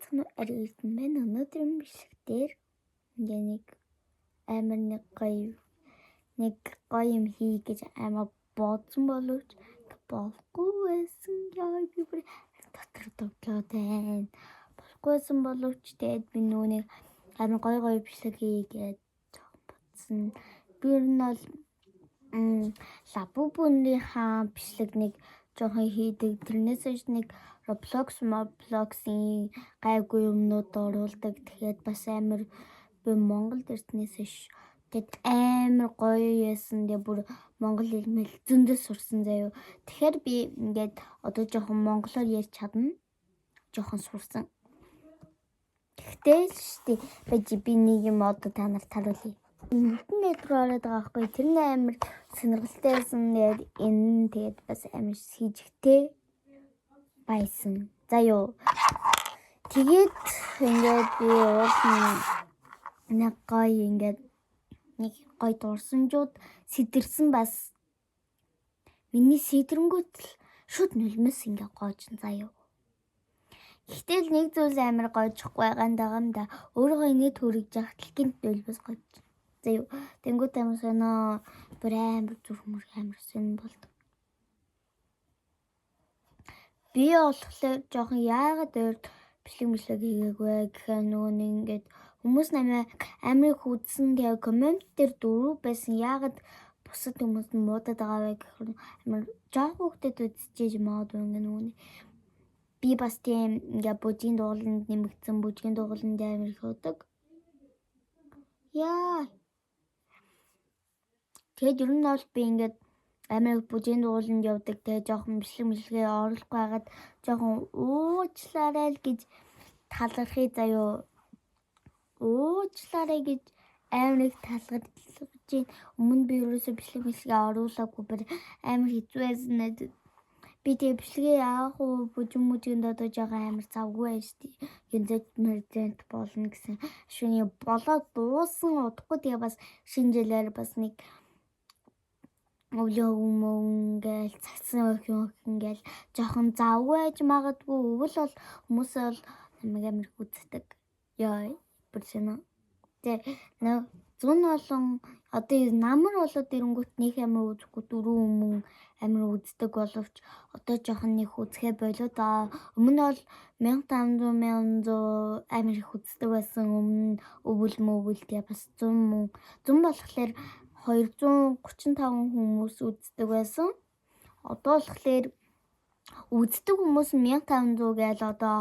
Цэнэ арай эрдэнэ байна. Өнөөдрийн бичлэг дээр ингээ нэг амар нэг гоё юм хий гэж амар бодсон боловч болохгүй байсан. Яа, би бүр дотор тоглоод байна. Болохгүй байсан боловч тэгээд би нүунийг амар гоё гоё бичлэг хий гэж бодсон. Би ер нь бол Лабубуныхаа бичлэг нэг жоохон хийдэг. Тэрнээс хойш нэг Roblox, Roblox-ийн гайгүй юмнууд оруулдаг. Тэгэхээр бас амар би Монголд ирснээс хойш тэгэд амар гоё яасан. Тэгээ бүр монгол хэлмэл зөндөө сурсан заяо. Тэгэхээр би ингээд одоо жоохон монголоор ярьж чадна. Жоохон сурсан. Тэгтэл л штэ байж би нэг юм одоо та нарт харуулъя. Нүдэн дээр рүү ороод байгаа байхгүй. Тэр нь амар сонирхолтой байсан. Тэгээд энэ нь тэгээд бас амар хийжигтэй байсан. За юу. Тэгээд ингээд би уулын нэг гоё ингээд нэг гоё дурсамжууд сэтэрсэн, бас миний сэтэрэнгүүт л шүд нулимс ингээ гоожин заа юу. Гэхдээ л нэг зүйл амар гоожихгүй байгаа юм даа юм да. Өөрийгөө инээд хөргөж яхад л гинт нулимс гоож. За юу. Тэнгүүд амар сонио бүр амар зүрх мөр амар сонин болдог. Би болохоор жоохон яагаад өөр бичлэг мэлэг хийгээгүй гэхээр нөгөө нэг ингээд хүмүүс намайг амар их үзсэн, тэгээ comment дээр дөрөв байсан. Яагаад бусад хүмүүс нь муудаад байгаа вэ гэхээр амар жоох хүүхдэд үзчихэж магадгүй. Ингээ нөгөө нэг би бас тийм ингээ бүжгийн дууланд нэмэгдсэн, бүжгийн дууланд амар их удаг. Яа. Тэгээд ер нь бол би ингээд амар их бүжгийн дууланд явдаг. Тэгээ жоохон бичлэг мэлгээ оруулахгүй хагаад жоохон уучлаарай л гэж талархъя заяо. Уучлаарай гэж амар их талархаж байна. Өмнө би ерөөсөө бичлэг мэлгээ оруулаагүй, бүр амар хэцүү байсан надад. Би тэгээ бичлэгээ яах вэ? Бүжин мүжинд одоо жоохон амар завгүй байж тий. Гэнзэт мэрзент болно гэсэн. Шүний болоод дуусан удахгүй тэгээ бас шинэ жилээр бас нэг өвлөө мөн ингээл цасан өх юм ингээл жоохон завгүй байж магадгүй. Өвөл бол хүмүүс бол намайг амар их үздэг. Яа, бүр сонь. Тэгээ нэг зун болон одоо намар болоод ирэнгүүт нэг амар үзэхгүй, дөрөв өмнө амар үздэг боловч одоо жоохон нэг үзэхэ болоо да. Өмнө нь бол 1500 1100 амар их үздэг байсан. Өмнө өвөл мөвөл тэгээ бас 100 мөн 100 болохоор 235 хүмүүс үздэг байсан. Одоо болохоор үздэг хүмүүс 1500 гээл одоо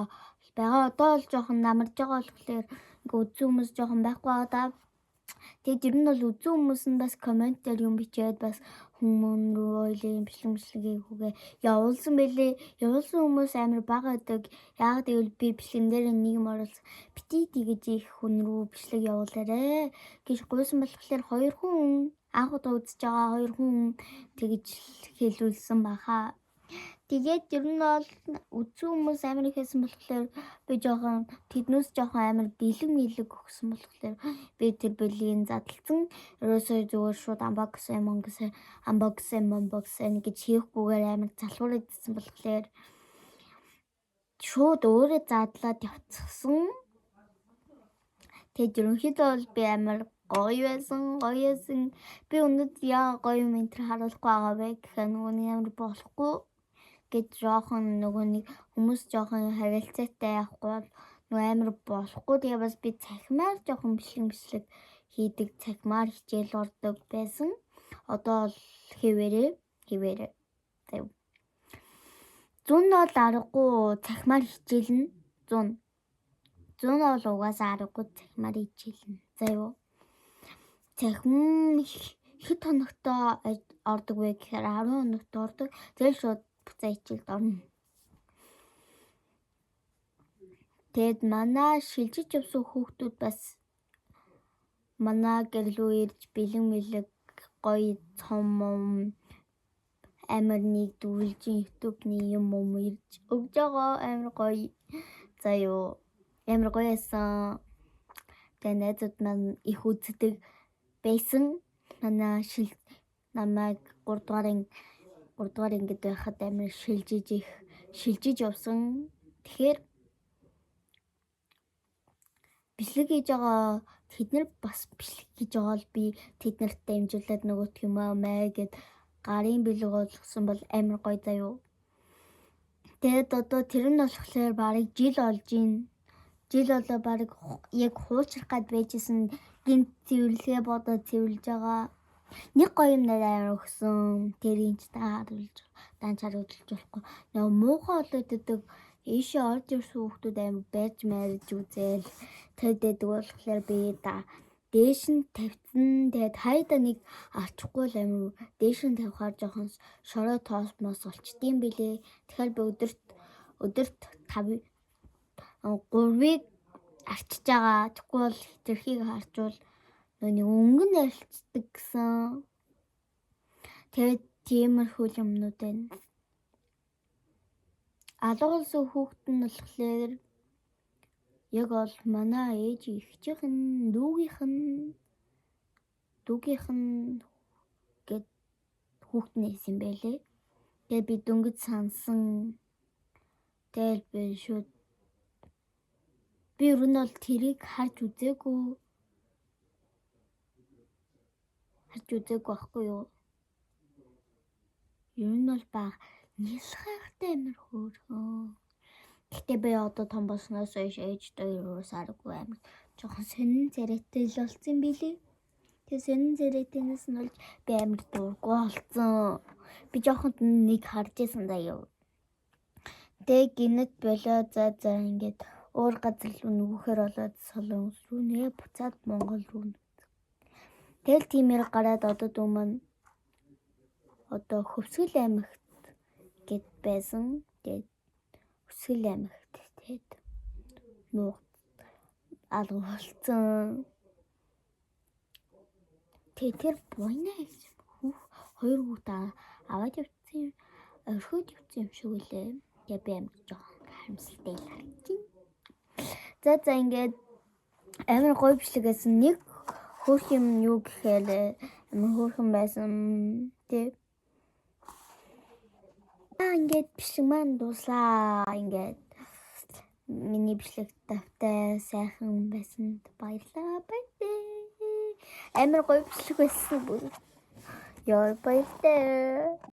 байгаа. Одоо бол жоохон намарж байгаа болохоор ингээ үзсэн хүмүүс жоохон байхгүй байгаа да. Тэгээд ер нь бол үзсэн хүмүүс нь бас comment дээр юм бичээд бас хүмүүн рүү ойлын бичлэг бичлэгийг хүүгээ явуулсан байлээ. Явуулсан хүмүүс амар бага байдаг. Яг гэвэл би бичлэгэн дээр нэг юм оруулсан. Бити тэгэж их хүн рүү бичлэг явуулаарэ гэж гуйсан болохоор хоёр хүн, анх удаа үзэж байгаа хоёр хүн тэгэж хэлүүлсэн баха. Тэгээд ер нь бол үзсэн хүмүүс амар их байсан болохоор би жоохон тэднээс жоохон амар бэлэг мэлэг өгсөн болохоор би тэр бэлгийг задлсан. Ерөөсөө зүгээр шууд unbox among unbox unbox гэж хийхгүйгээр амар залхуур идсэн болохоор шууд өөрөө задлаад явцсан. Тэгээд ерөнхийдөө бол би амар гоё байсан, гоё байсан. Би өнөөдөр яа гоё юм энэ төр харуулахгүй байгаа вэ гэхээр нөгөө нэг амар болохгүй гэж жоохон нөгөө нэг хүмүүс жоохон харилцаатай явахгүй бол нөгөө амар болохгүй. Тэгээ бас би цахимаар жоохон бичлэг бичлэг хийдэг, цахимаар хичээл ордог байсан. Одоо бол хэвээрээ хэвээрээ. За. Зун бол аргагүй цахимаар хичээлнэ. Зун. Зун бол угаасаа аргагүй цахимаар хичээлнэ. За юу. Цахим хэд хоногтой ордог вэ гэхээр 10 хоногт ордог. Тэгэл шууд буцаа хичээлд орно. Тэгэд манай шилжиж явсан хүүхдүүд бас манай гэр лүү ирж бэлэн мэлэг гоё цом мом амар нэг дүүлжин YouTube-ны юм юм ирж өгж байгаа, амар гоё. За юу, амар гоё байсан. Тэгээ найзууд маань их үздэг байсан. Манай шил намайг 3 дугаар ангид байхад амар шилжиж их шилжиж явсан. Тэгэхээр Бичлэг хийж байгаа, тэд нар бас бичлэг хийж байгаа л би тэд нарт дамжуулаад нөгөөх юм аа маа гэд гарын бэлэг болгосон бол амар гоё заяо. Тэгээд одоо тэр нь болохоор барыг жил болж гин. Жил болоо барыг яг хуучрах гад байжсэн, гинт цэвэрлэгээ бодоод цэвэрлж байгаа. Нэг гоё юм нарай амар өгсөн. Тэрийг ч та харуулж данч харуулж болохгүй. Нөгөө муухай болоод идэг, ийшээ орж ирсэн хүүхдүүд амар байж марж үзээл тэдэдэг болохоор би да дээш нь тавьсан. Тэгээд хайда нэг алчихгүй л амар дээш нь тавихаар жоохон шороо тоос мос олчдсон бэлээ. Тэгэхээр би өдөрт 5 3-ыг арчиж байгаа. Тэггүй бол хэтэрхийг харчвал нэг өнгөн арилцдаг гэсэн. Тэгээд тиймэрхүү юмнууд байна. Алгуулсан хүүхэд нь болохоор яг бол манай ээж эгчийнх нь дүүгийнх нь гэд хүүхэд нь байсан байлээ. Тэгээд би дөнгөж сансан. Тэгээд би шууд би ер нь бол тэрийг харж үзээгүй. Харж үзээгүй байхгүй юу? Ер нь бол баг нялхайхтай амар хөөрхөн. Гэхдээ би одоо том болсноос хойш ээжтэй юус аргагүй амар жоохон сонин царайтай л болсон юм билий. Тэгээ сонин царайтайнаас нь болж би амар дургүй болсон. Би жоохон нэг харж исэн заяа. Тэгээ гинэт болоо, за за, ингээд өөр газар руу нөгөөхөр болоод Солонгос руу нэ буцаад Монгол руу. Тэгэл тиймэр гараад одоо дүү маань одоо Хөвсгөл аймагт гэд байсан. Тэгээд Хөвсгөл аймагт тэгээд нууц алга болсон. Тэгээ тэр буйна гэж хүүх хоёр хүүхд аваад явцсан, орхиод явцсан юм шиг үлээ. Тэгээ би амар жоохон харамсалтай л харагдчих. За за, ингээд амар гоё бичлэг байсан. Нэг хөөх юм юу гэхээр амар хөөрхөн байсан тий. Аа, ингээд бичлэг маань дууслаа. Ингээд миний бичлэг тавтай сайхан байсанд баярлалаа. Баярлалаа. Амар гоё бичлэг байсан бүр. Йоо, баярлалаа.